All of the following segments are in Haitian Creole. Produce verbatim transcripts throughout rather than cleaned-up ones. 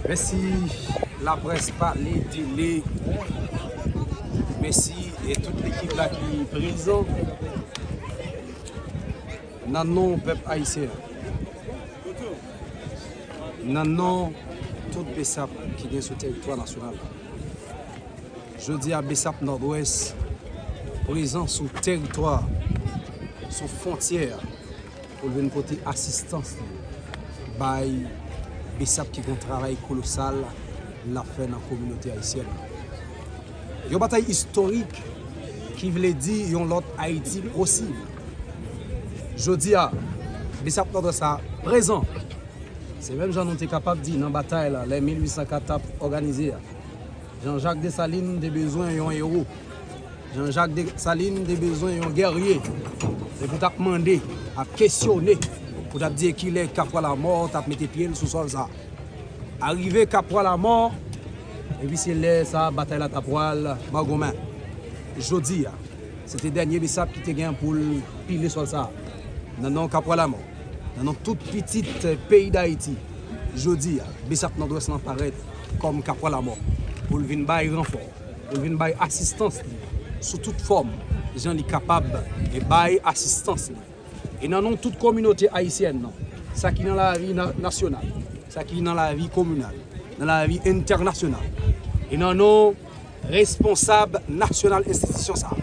Mèsi laprès, pale, tele. Mèsi e tout lekip la ki prezan. Nan non pèp ayisyen an, nan non tout besap ki gen sou tèritwa nasyonal la, jodi a besap Nòdwès prezan sou tèritwa, sou fwontyè a, pou l vin pote asistans li bay besap ki gen travay kolosal l ap fè nan kominote ayisyèn nan. Yon batay istorik ki vle di yon lòt Ayiti posib. Jodi a, besap Nòdwès la prezan. Se menm jan nou te kapab di nan batay la, lè mil uit san kat t ap òganize a. Jean-Jacques Dessalines te bezwen yon ewo. Jean-Jacques Dessalines te bezwen yon gèrye. Se pou t ap mande, ap kesyone, pou t ap di kilè Kapwa Lamò t ap mete pye l sou sòl sa. Arive Kapwa Lamò, epi se lè sa batay la ta pral mangonmen. Jodi a, se te dènye besap ki te gen pou l pile sòl sa. Nan non Kapwa Lamò, nan non tout pitit peyi Dayiti, jodi a, besap Nòdwès lan parèt kòm Kapwa Lamò pou l vin bay ranfò, pou l vin bay asistans li sou tout fòm, jan li kapab e bay asistans li. E nan non tout kominote ayisyèn nan, sa ki nan lavi na-, nasyonal, sa ki nan lavi kominal, nan lavi entènasyonal, e nan non responsab nasyonal enstitisyon sa a,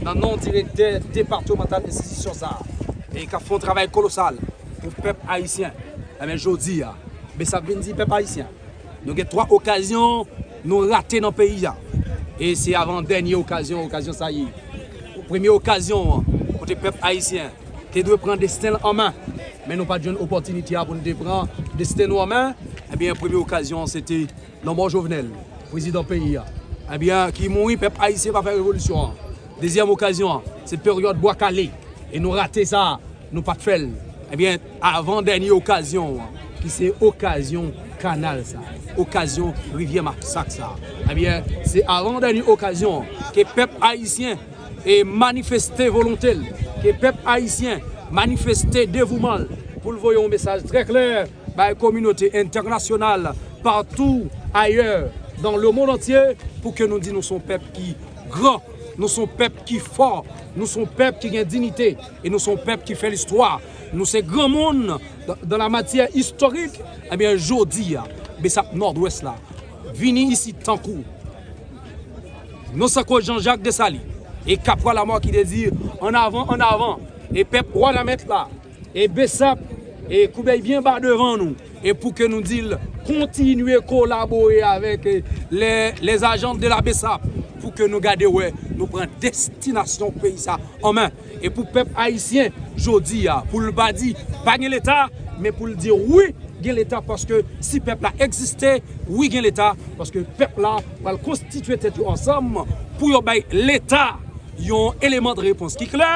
nan non direktè depatmantal enstitisyon sa a, e k ap fè yon travay kolosal pou pèp ayisyen. Ebyen, jodi a, besap vin di pèp ayisyen, nou gen twa okazyon nou rate nan peyi a. E se avan dènye okazyon, okazyon sa ye. Premye okazyon an, kote pèp ayisyen te dwe pran desten l an men, men nou pa t jwenn opòtinite a pou n te pran desten nou an men, ebyen, premye okazyon an, se te lanmò Jovenel, prezidan peyi a. Ebyen, ki mouri, pèp ayisyen pa fè revolisyon an. Dezyèm okazyon an, se peryòd bwa kale, e nou rate sa. Nou pa t fè l. Ebyen, avan dènye okazyon an, ki se okazyon kanal sa, okazyon rivyè Masak sa. Ebyen, se avan dènye okazyon an ke pèp ayisyen e manifeste volonte l, ke pèp ayisyen manifeste devouman l pou l voye yon mesaj trè klè bay kominote entènasyonal patou ayè dans le monde entier, pou ke nou di nou se yon pèp ki gran, nou se yon pèp ki fò, nou se yon pèp ki gen diyite, e nou se yon pèp ki fè listwa. Nou se granmoun dans, dans la matière historique. Ebyen, jodi a, besap Nòdwès la vini isit tankou non sèlman Jean-Jacques Dessalines e Kapwa Lamò ki te di, "Ann avan, ann avan," e pèp Wanament la, e besap, e koube byen ba devan nou, e pou ke nou di l, kontinye kolabore avèk, e, les, les agents de la besap, pou ke nou gade wè nou pran destinasyon peyi sa an men. E pou pèp ayisyen, jodi a, pou l pa di pa gen leta, men pou l di wi, gen leta, paske si pèp la egziste, wi, gen leta, paske pèp la pral konstitye tèt yo ansanm pou yo bay leta yon eleman de repons ki klè,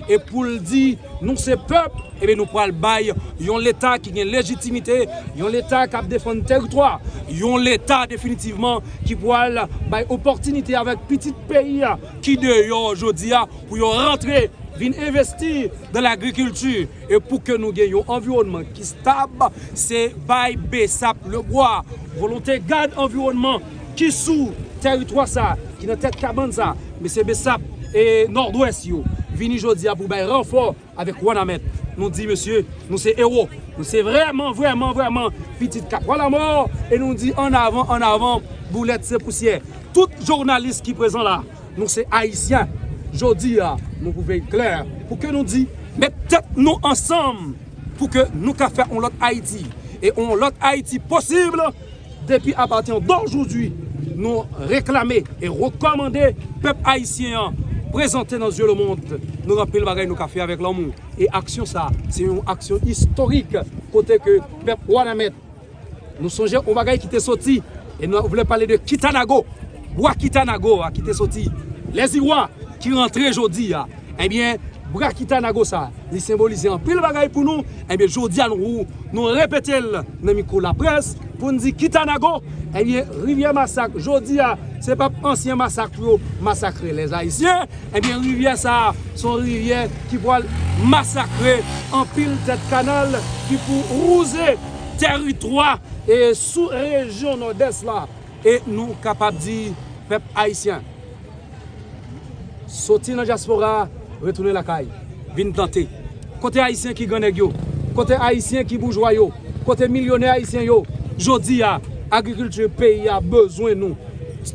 e pou l di nou se pèp, ebyen, nou pral bay yon leta ki gen lejitimite, yon leta k ap defann tèritwa, yon leta definitivman ki pral bay opòtinite avèk pitit peyi a ki deyò jodi a pou yo rantre, vin envesti dans lagrikilti, e pou ke nou gen yon anviwònman ki stab, se bay besap lebwa, volonte gad anviwònman ki sou tèritwa sa, ki nan tèt kabann sa. Mesye besap e Nòdwès yo vini jodi a pou bay ranfò avèk Wanament. Nou di, mesye, nou se ewo. Nou se vrèman, vrèman, vrèman pitit Kapwa Lamò. E nou di, ann avan, ann avan, boulèt se pousyè. Tout jounalis ki prezan la, nou se ayisyen. Jodi a, nou pou veye klè pou ke nou di, met tèt nou ansanm pou ke nou ka fè yon lòt Ayiti. E yon lòt Ayiti posib. Depi apatyen dojodi, nou reklame e rekòmande pèp ayisyen an prezante nan zye lemonn. Nou gen anpil bagay nou ka fè avèk lanmou. E aksyon sa, se yon aksyon istorik kote ke pèp Wanament, nou sonje yon bagay ki te soti, e nou vle pale de Kitanago, bwa Kitanago a ki te soti, Lèziwa ki rantre jodi a. Ebyen, bwa Kitanago sa, li senbolize anpil bagay pou nou. Ebyen, jodi a nou, nou repete l nan mikwo laprès pou n di Kitanago, ebyen, rivyè Masak, jodi a, se p ap ansyen masak pou yo masakre lèzayisyen. Ebyen, rivyè sa a, se yon rivyè ki pral masakre anpil tèt kanal ki pou wouze tèritwa e sou rejyon Nòdès la. E nou kapab di pèp ayisyen, soti nan dyaspora, retounen lakay, vin plante. Kote ayisyen ki gran nèg yo? Kote ayisyen ki boujwa yo? Kote milyonè ayisyen yo? Jodi a, agrikilti peyi a bezwen nou.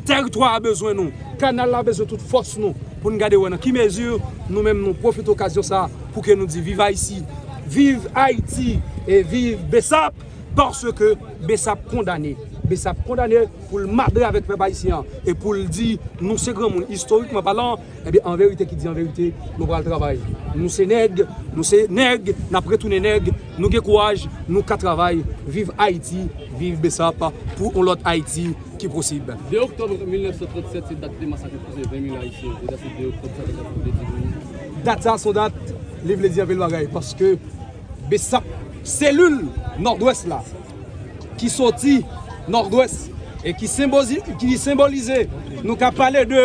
Tèritwa a bezwen nou. Kanal la bezwen tout fòs nou pou n gade wè nan ki mezi nou menm nou pwofite okazyon sa a pou ke nou di viv Ayiti, viv Ayiti e viv BSAP, paske BSAP kondane. BSAP kondane pou l madre avèk pèp ayisyen an e pou l di nou se granmoun, istorikman palan, ebyen, an verite ki di an verite, nou pral travay. Nou se nèg, nou se nèg, n ap retounen nèg, nou gen kouraj, nou ka travay. Viv Ayiti, viv BSAP pou yon lòt Ayiti ki posib. De oktòb mil nèf san trannsèt, se dat ki te masakre plizyè ven mil Ayisyen. Deja se de oktòb sa, deja pou te di nou. Dat sa se yon dat, li vle di anpil bagay, paske BSAP, selil Nòdwès la, ki soti Nòdwès e ki senbozi-, ki senbolize, nou ka pale de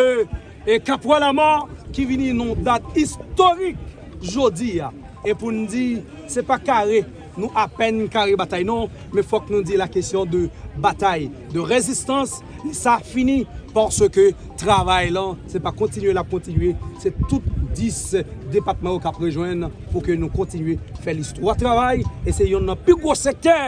e Kapwa Lamò, ki vini nan dat istorik jodi a. E pou n di, se pa kare, nou apèn kare batay non, men fòk nou di la kesyon de batay, de rezistans, li sa fini, paske travay lan, se pa kontinye l ap kontinye, se tout dis depatman yo k ap rejwenn pou ke nou kontinye fè listwa travay, e se yonn nan pi gwo sektè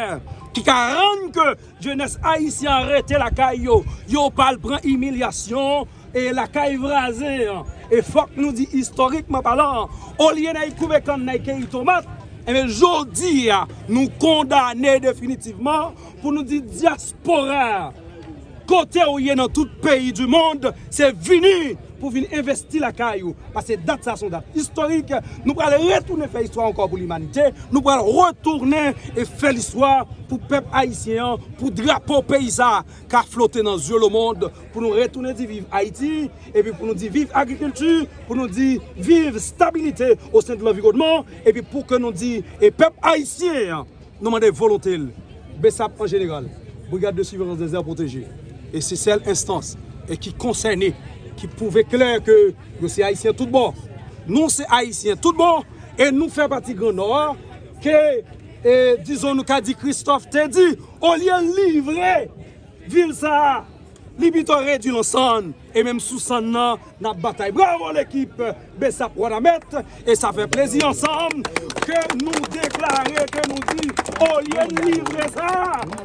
ki ka rann ke jenès ayisyen an rete lakay yo, yo pa al pran imilyasyon, e lakay vwazen an. E fòk nou di, istorikman palan, olye n al koupe kann, n al keyi tomat, enben, jodi a, nou kondane definitivman pou nou di dyaspora a, kote w ye nan tout peyi di mond, se vini pou vin envesti lakay ou. Paske dat sa se yon dat istorik. Nou pral retounen fè istwa ankò pou limanite. Nou pral retounen e fè listwa pou pèp ayisyen an, pou drapo peyi sa a ka flote nan zye lemonn, pou nou retounen di viv Ayiti, epi pou nou di viv agrikilti, pou nou di viv stabilite o sen de lanviwònman, epi pou ke nou di, e pèp ayisyen an, nou mande volonte l. BSAP an jeneral, Brigade de Surveillance des Aires Protégées, e se sèl enstans e ki konsène, ki pwouve klè ke yo se ayisyen tout bon. Nou se ayisyen tout bon, e nou fè pati Gran Nò a, ke, e, dizon nou ka di Kristòf te di, olye livre vil sa a, li pito redui l an sann, e menm sou sann nan, n ap batay. Bravo lekip BSAP Wanament, e sa fè plezi ansanm ke nou deklare, ke nou di, olye n livre sa,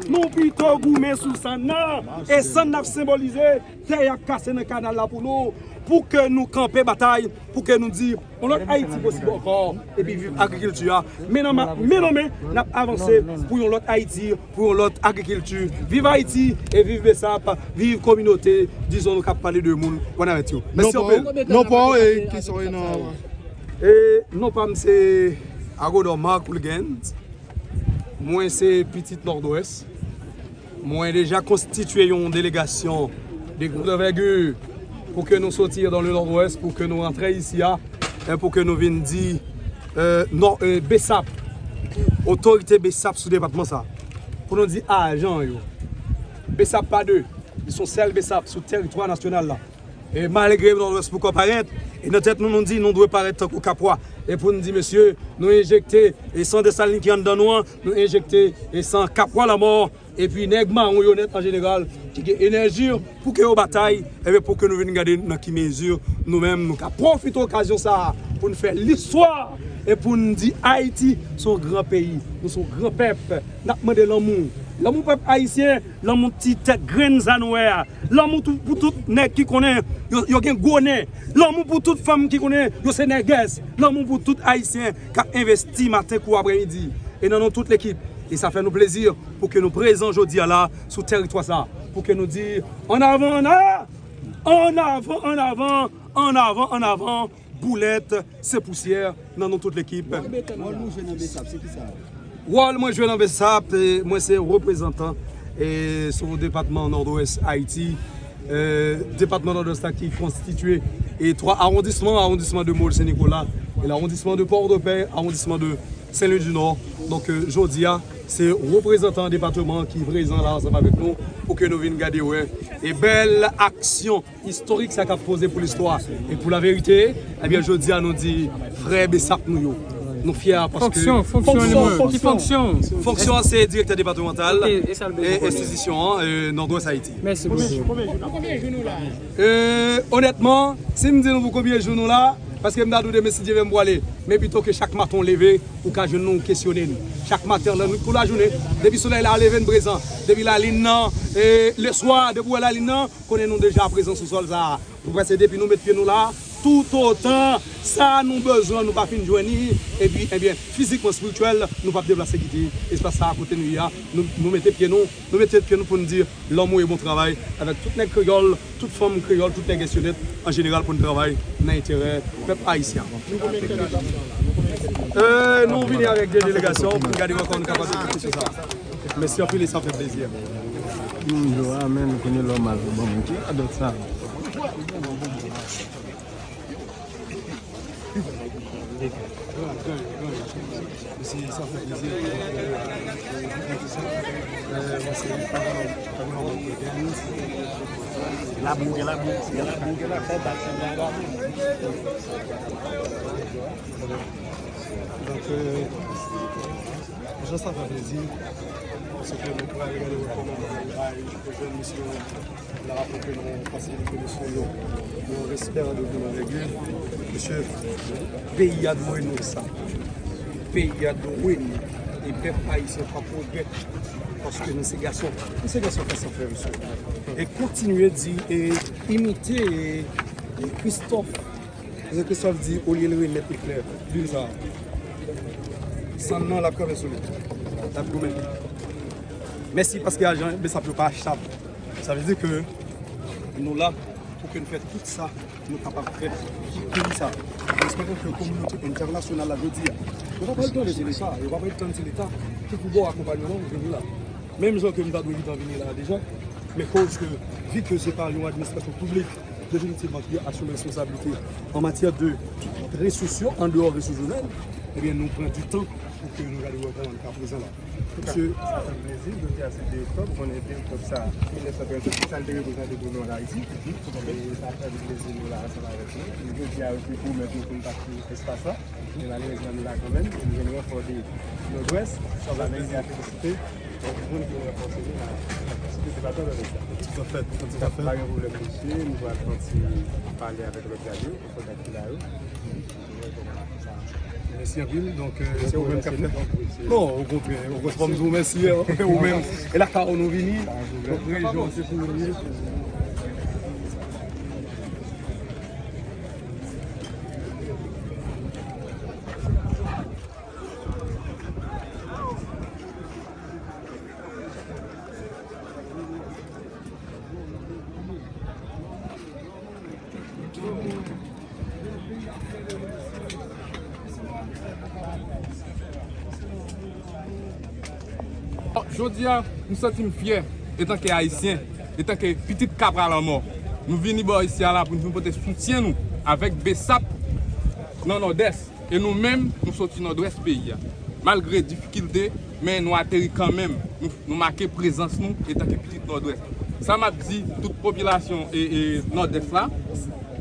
nou pito goumen sou sann nan, e sann n ap senbolize tè y ap kase nan kanal la pou nou, pou ke nou kanpe batay, pou ke nou di, yon lòt Ayiti posib ankò, epi viv agrikilti a. Men nan ma-, men nan men, n ap avanse pou yon lòt Ayiti, pou yon lòt agrikilti. Viv Ayiti e viv BSAP, viv kominote, dizon nou k ap pale de moun Wanament yo. Mèsi anpil. Non pa w e ki sa w ye nan. E non pa m se Agodò Marc Wilgens. Mwen se pitit Nòdwès. Mwen deja konstitye yon delegasyon de grande envergure pou ke nou soti dans le Nord-Ouest, pou ke nou rantre isi a, e pou ke nou vin di, e, non, e, BSAP, otorite BSAP sou depatman sa, pou nou di ajan yo. BSAP pa de, li se yon sèl BSAP sou teritwa nasyonal la. E malgre Nòdwès poko parèt, e nan tèt nou, nou di nou dwe parèt tankou Kapwa. E pou n di, mesye, nou enjekte e san Desalin ki anndan nou an, nou enjekte e san Kapwa Lanmò, epi nèg mawon yo nèt an jeneral, ki gen enèji pou ke yo batay, ebyen pou ke nou vin gade nan ki mezi nou menm nou ka pwofite okazyon sa a pou n fè listwa e pou n di Ayiti se yon gran peyi, nou se yon gran pèp, n ap mande lanmou. Lanmou pèp ayisyen, lanmou ti tèt grenn sa nou wè a. Lanmou tou, pou tout nèg ki konnen yo, yo gen gwo nen. Lanmou pou tout fanm ki konnen yo se nègès. Lanmou pou tout ayisyen k ap envesti maten kou aprèmidi. E nan non tout lekip, e sa fè nou plezi pou ke nou prezan jodi a la sou teritwa sa, pou ke nou di, an avan, an avan, an avan, an avan, an avan, an avan, boulèt, se pousyè, nan non tout lekip. Wòl mwen jwe nan BSAP, se ki sa? Wòl mwen jwe nan BSAP, e mwen se reprezantan e sou depatman Nòdwès Ayiti. E, depatman Nòdwès la ki konstitye e twa awondisman, awondisman de Mol Sen Nikola, e lawondisman de Pòdepè, awondisman de Sen Lwi di Nò. Donk, e, jodi a, se reprezantan depatman ki prezan la ansanm avèk nou pou ke nou vin gade wè e bèl aksyon istorik sa k ap poze pou listwa e pou laverite. Ebyen, jodi a, nou di frè BSAP nou yo. Nou fyè paske fonksyon, fonksyon, ki fonksyon? Fonksyon an se direktè depatmantal e enstitisyon an, e, Nòdwès Ayiti. Mèsi bokou. E, onètman, si m di nou pou konbyen jou nou la, paske m ta dou demen si Dye vle m pwale. Men pito ke chak maten w leve, ou ka jwenn nou, ou kesyone n. Chak maten, lè nou, pou lajounen, depi solèy la leve n prezan. Depi lalin nan, e, leswa, depi w wè lalin nan, konnen nou deja prezan sou sòl sa a. Nou prèske depi nou met pye nou la, toutotan sa nou bezwen nou pa fin jwenn li, epi, ebyen, fizikman, espirityèl, nou p ap deplase kite espas sa a kote nou ye a. Nou, nou mete pye nou, nou mete pye nou pou n di lòm ou e bon travay avèk tout nèg kreyòl, tout fanm kreyòl, tout nèg esyonèt an jeneral pou n travay nan enterè pèp ayisyen an. E, nou vini avèk de delegasyon pou n gade ankò nou kapab fè kesyon sa. Mèsi anpil e sa fè plezi. Bonjou, amèn. Kounye lòm al ban mwen ki radòt sa. Labou, gen labou, gen labou, gen labou. Donk, euh, jan sa fè plezi, se ke nou pral gade wè kòman nou bay jèn misye la pou ke nou fasilite misyon yo. Yon respè, randevou nan règle. Mesye, peyi a dwe nou sa. Peyi a dwe nou. E pèp ayisyen p ap regrèt. Paske nou se gason. Nou se gason fè san frè, mesye. E kontinye di, e imite, e, e Christophe. Paske Christophe di, olye l remèt eklè, di l sa. Sann nan, l ap kanpe sou li. L ap goumen. Mèsi paske ajan B S A P yo pa achtab. Sa vle di ke nou la pou ke n fè tout sa nou kapab fè pou peyi sa. Mwen espere ke kominote entènasyonal la jodi a, yo pa pral tande se Leta, yo pa pral tann se Leta ki pou ba w akonpayman pou vini la. Menm jan ke m ta dwe gentan vini la deja, men koz ke, vi ke se pa yon administrasyon piblik, definitivman ki asume responsablite an matyè de tout resous yo, an deyò resous imèn, ebyen, nou pran di tan pou ke nou gade wè kòman nou ka prezan la. Mesye, sa fè m plezi, jodi a se de oktòb, ou konnen de oktòb sa, mil nèf san trannsenk, sa l te reprezante pou nou an Ayiti. E sa fè m plezi nou la ansanm avèk nou. Jodi a, yo te pwomèt nou pou n pati espas la. Men malerezman, nou la kanmenm. Nou jwenn ranfò de Nòdwès. Sa va byen, a felisite. Donk, moun ki ranfòse nou la, se te pa tò lè sa. Tout à fait, tout à fait. Pa gen pwoblèm, mesye. Nou pral fè yon ti pale avèk lòt gad yo, pou kontak ki la yo. Mèsi anpil. Donk, euh, se ou menm k ap fè. Non, okontrè, okontrè, fò m di w mèsi, hein. Ou menm. E lakay ou nou vini. Donk, rejyon, se pou nou ye. Jodi a, m santi m fyè, etanke Ayisyen, etanke pitit Kapra Lanmò. Nou vini bò isi a la pou nou vin pote soutyen nou avèk B S A P nan Nòdès. E nou menm, nou soti Nòdwès peyi a. Malgre difikilte, men nou ateri kanmenm. Nou, nou make prezans nou etanke pitit Nòdwès. Sa m ap di tout popilasyon e, e Nòdès la,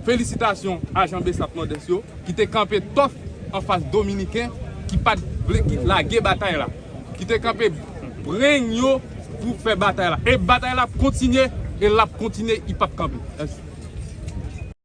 felisitasyon ajan B S A P Nòdès yo ki te kanpe tòf anfas Dominiken ki pa t vle ki lage batay la, ki te kanpe bren yo pou fè batay la. E batay la ap kontinye, e l ap kontinye, li p ap kanpe. Mèsi.